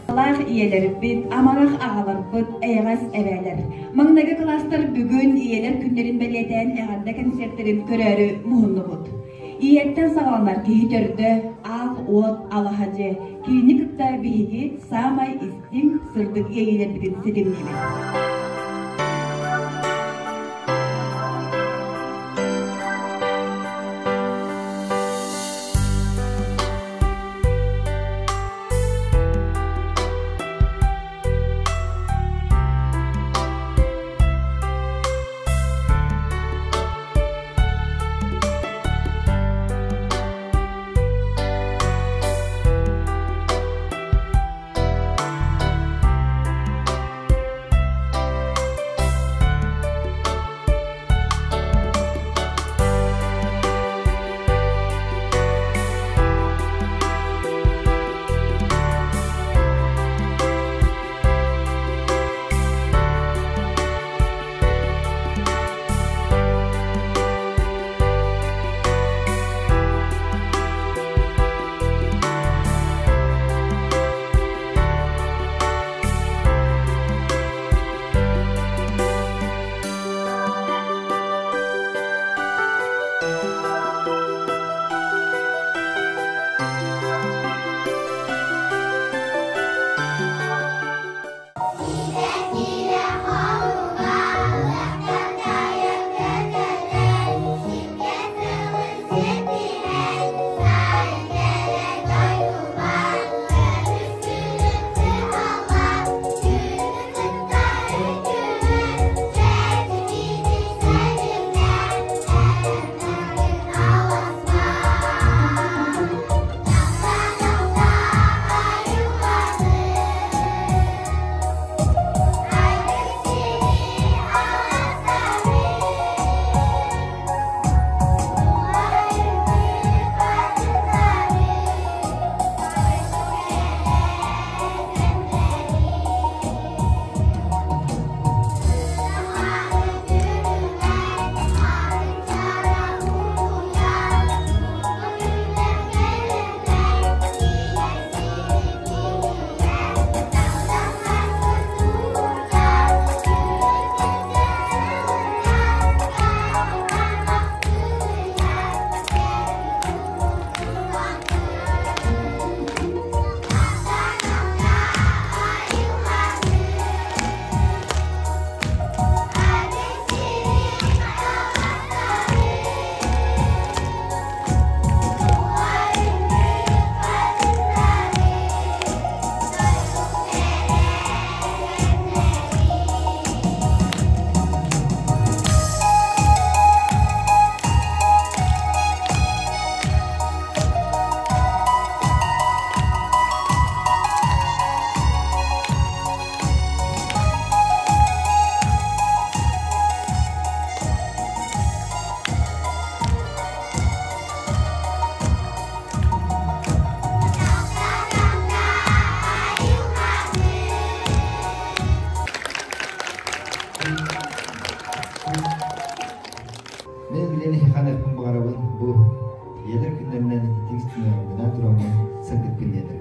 Алаах ийэлэрбит, амарах аҕаларбыт, эйэҕэс эбээлэр. Маҥнайгы кылаастар бүгүн ийэлэр күннэрин бэлиэтээн эҕэрдэ концертэрин көрөөрү муһуннубут. Ийэттэн саҕаланар киһи төрдө, аал уот, алаһа дьиэ. Кинини кытта биһиги саамай истиҥ, сырдык иэйиилэрбитин ситимниибит. Мен билэн эһиэхэ баҕарабын бу ийэлэр күннэринэн итиҥ студеннарбынан тураммын сырдыкпын диэтэр.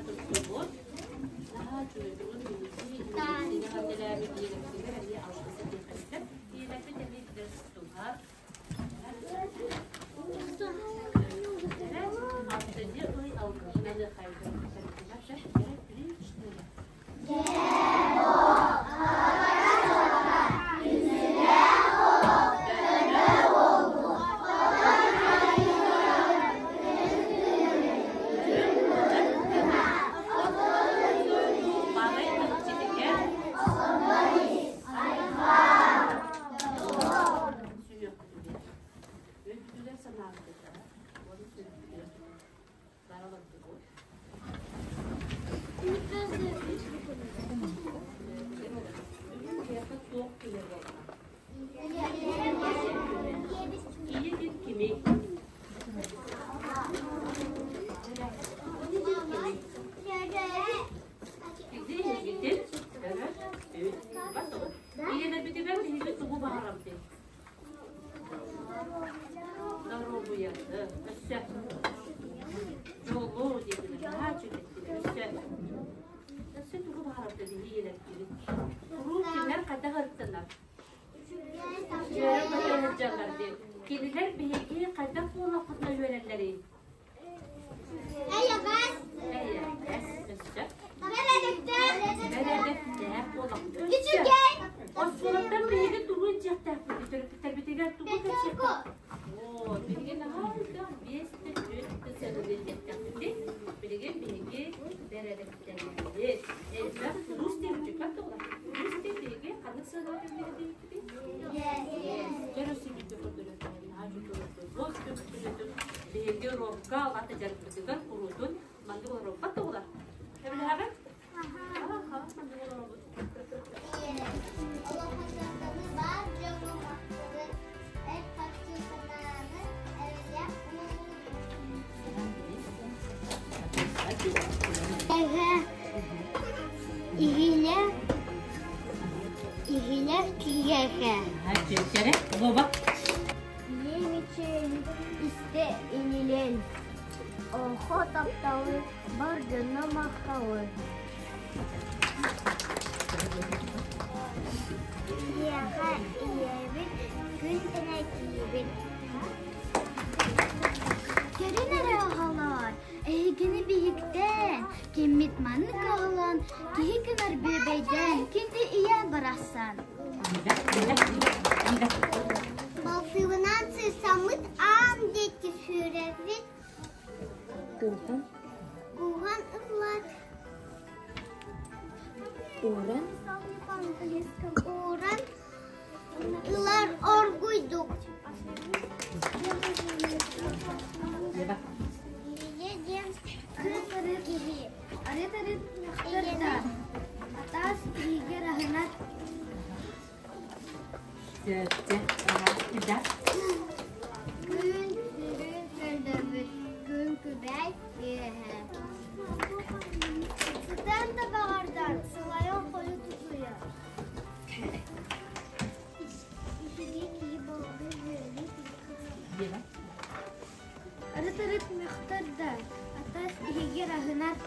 туттубут. Наһаа үчүгэйдик биһиги эҕэрдэлээбит ийэлэрбитигэр эмиэ алгыс этиэххэ. Ийэлэрбит эмиэ билэр туттулар. Алтынньы ый алгыһынан Ийэ кимий? Ийэлэрбитигэр биһиги тугу баҕарабытый? Доруобуйаны, өссө дьолу диэтилэр, наһаа үчүгэйдик өссө өссө тугу баҕарабыт биһиги ийэлэрбит? Куруук кинилэр хайдах ырыттанар? Үөрэ-көтө сылдьаллар дии. Кинилэр биһиги хайдах буолуохпутуна үөрэллэрий? Эйэҕэс. Эйэҕэс, өссө. Бэрээдэктээх. Бэрээдэктээх буолуохпут. Үчүгэй. Оскуолаттан биһиги тугу илдьиэхтээхпит? Төрөппүттэрбитигэр тугу кэпсиэхтээхпит? Оо, билигин наһаа элбэх биэстэ, түөртэ сыананы илдьиэхтээхпит. Билигин биһиги бэрээдэктэнэбит. Элбэх рус диэбит тугула? Рус диэн биһиги ханнык сыанаҕа кэлбит Биһиги уруокка алата дьарыкпытыгар куруутун маннык олоробут тугула? Сөбүлэһэҕит? Аха, маннык олоробут. Олоххо баар дьоҥҥо махтанар, эр харчы санааны эрэллээх Эһэ иһилэ иһилэр киһиэхэ Чүччэрэ, Вова. Ийэм үчүгэй истэ инилэн Оһо тапталы бар дьоно махталы Киһиэхэ ийэбит күн тэнэ киирбит Көрүн эрэ оҕолоор, эһигини биһиктээн, киммит маннык оҕолон, киһи гынар бүөбэйдээн, күндү ийэм барахсан. Балтыбынаан сыысаммыт аан диэки сүүрэбит. Кууһан. Кууһан ыллат. Ууран. Ууран Ылар оргуйдук. Ийэ диэн кыыс киһи. Арыт-арыт мөхтөр да, атаас иһигэр аһынар. Күн сүрүн көрдөбүт, күн күбэй үөһэ. Сытан да баҕардар, сылайан хойут утуйар. Арыт-арыт мөхтөр да, атас иһигэр аһынар.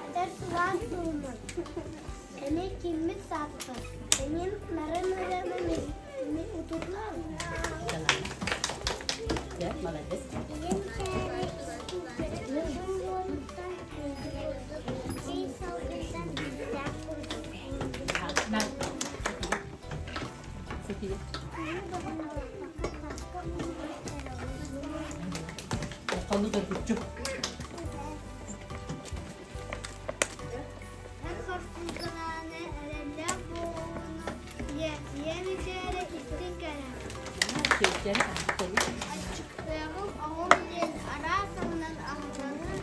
Эдэр сылаас сууммун, эмиэ киммит сааппын, эҥин нарын-ырыаны мин утутуом. Молодец. Ийэм чээри истиҥ буолуттан ый салгынтан биирдээх курдук. Хонну доргуччу. Эн хорсунканааны эрэллээх буолууну ийэм үчээрэ истиҥ кэрэ. Аччыктыаҕым оҕом диэн араас аһынан аһылланар.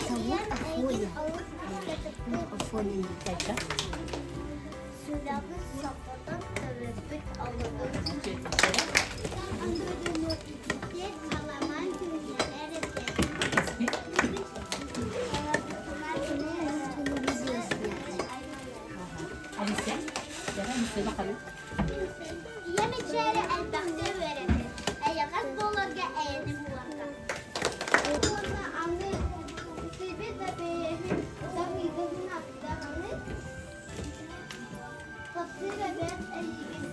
Ийэм эйигин олус күүскэ таптыыр. Сүрэҕин соппотон. төрөппүт оҕотун. Алиса, Ийэм ичээрэ элбэхтэ үөрэтэр, эйэҕэс буоларга эйэни буларга. Уонна аны сибит да бэйэһин ытамыйдыһын аттаҕаны таптыыр эбээт эйигин.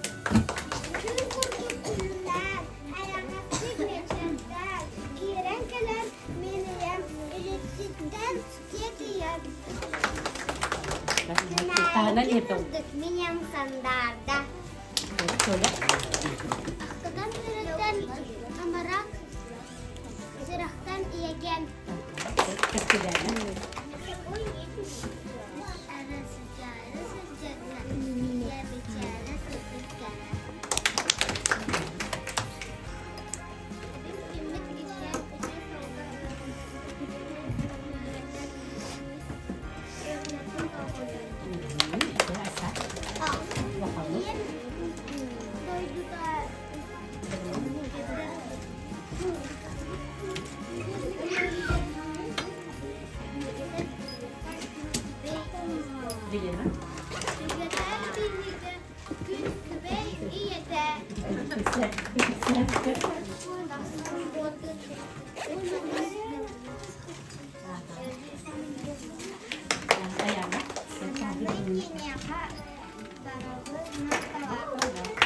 Күн курдук күлүмнээн, эйэҕэстик мичээрдээн, киирэн кэлэр мин ийэм илиититтэн тиэтийэр. Таһынан иһэрдэ. Минем сандаарда. Ахтыган үөрэтэн амарах сүрэхтэн ийэкэм. Елена.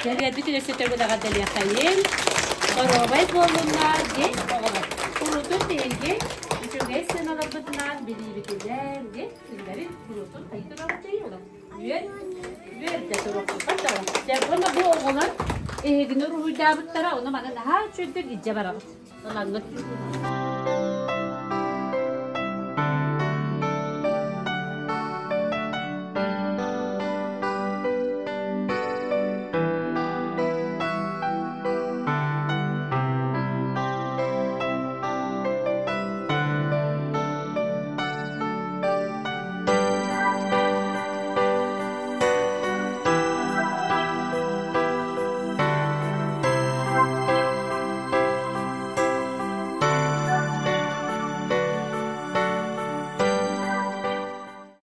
Кэлэрбит өссө төгүл эҕэрдэлиэххэйин. Доруобай буоллуннар диэн оҕолор. Куруутун биһиги үчүгэй сыаналарбытынан билиибитинэн диэн кинилэри куруутун хайыы турабыт оҕолор. Үөр, үөрдэ туруохпут да. Дьэ, уонна бу оҕолор эһигини уруһуйдаабыттара, ону маны наһаа үчүгэйдик илдьэ барабыт. Ылаҥҥыт.